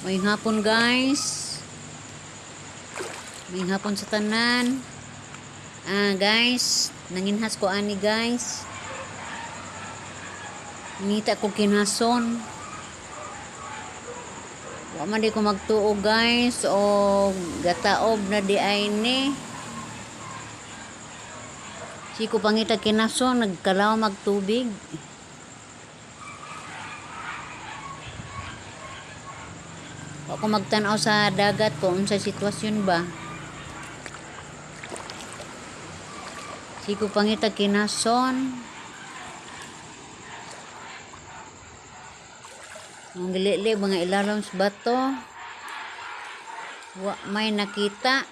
Maayong hapon, guys. Maayong hapon sa tanan. Ah, guys, nanginhas ko ani, guys. Nangita ko kinhason. Wa man di ko magtuo, guys, o gataob na diay ni. Sige ko pangita kinason, nagkalaw magtubig. Wa ko magtan-aw sa dagat kung unsa sitwasyon ba. Sige ko pangita kinason. Ang gilili, mga ilalom sa bato. Wa may nakita.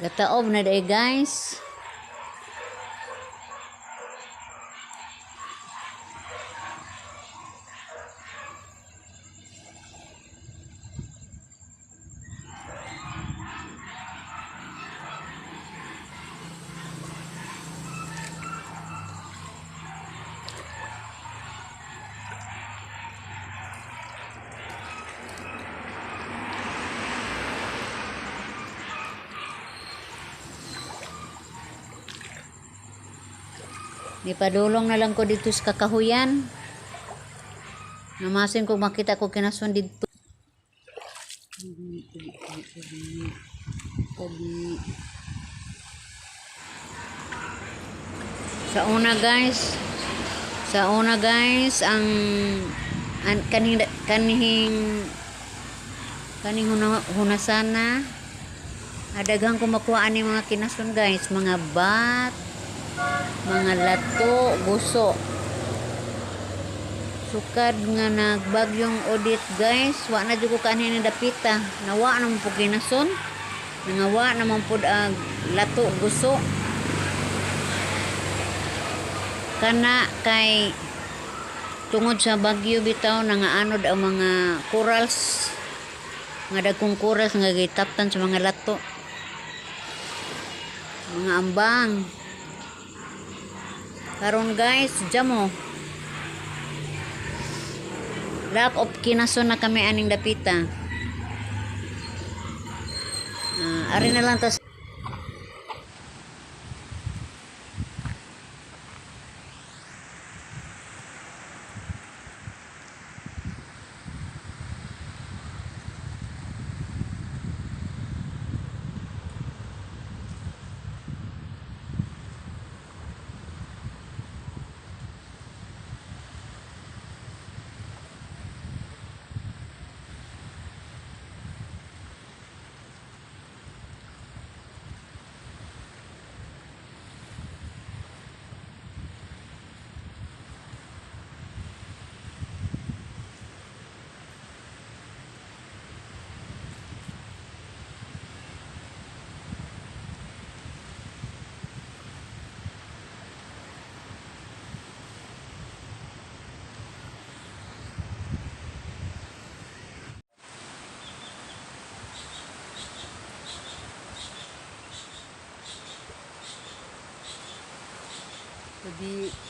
Gataob na diay, guys. Nipadulong na lang ko dito sa kakahuyan. Namasin ko makita ko kinason dito. Sa una, guys, sa una, guys, ang kaning kanihing kaning hunasana, adaghan ko makuha ani mga kinason, guys, mga bat, mga lato, guso. Sukad nga nagbagyong Odette, guys, wa na jud ko kaanhi ni dapita. Nawa naman pud kinason. Nangawa naman pud ang lato, guso. Kana kay tungod sa bagyo bitaw, nangaanod ang mga corals, mga dagkong corals nga gitaptan sa mga lato, mga ambang. Karon, guys, jamo lack of kinason na kami aning dapita. Ah, ari na lang ta. Tabi.